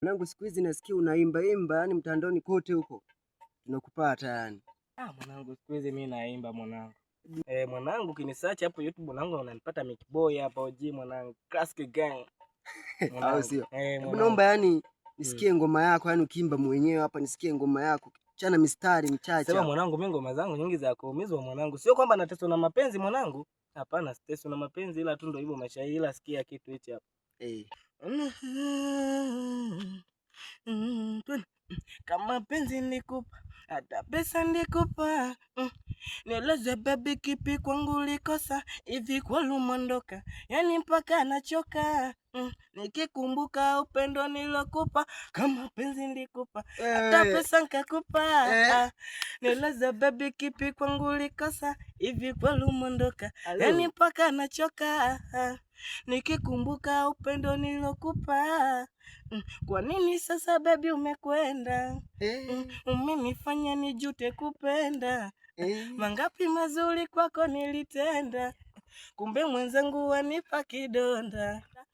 Mwanangu, siku hizi nasikia unaimba imba, yani mtandaoni kote huko tunakupata yani. Ah, mwanangu siku hizi mimi naimba mwanangu. Eh, mwanangu ukinisearch hapo YouTube mwanangu unanipata Mick Boy hapa OG mwanangu. Classic Gang. Au sio? Eh, hebu naomba yani nisikie ngoma yako, yani ukiimba mwenyewe hapa nisikie ngoma yako. Chana mistari michache. Sema mwanangu, mimi ngoma zangu nyingi za kuumizwa mwanangu. Sio kwamba nateswa na mapenzi mwanangu. Hapana, siteswi na mapenzi ila tu ndio hivyo maisha, ila sikia kitu hichi hapa. Eh. Kama penzi nikupa, hata pesa nikupa. Nieleze baby, kipi kwangu likosa hivi kwalumondoka, yani mpaka nachoka. Nikikumbuka upendo nilokupa, kama penzi nilikupa, hata pesa nikakupa. Nieleze baby, kipi kwangu likosa hivi kwalumondoka, yani mpaka nachoka. Nikikumbuka upendo nilokupa. Kwa nini sasa baby umekwenda? Umenifanya nijute kupenda. Mangapi mazuri kwako nilitenda, kumbe mwenzangu wanipa kidonda.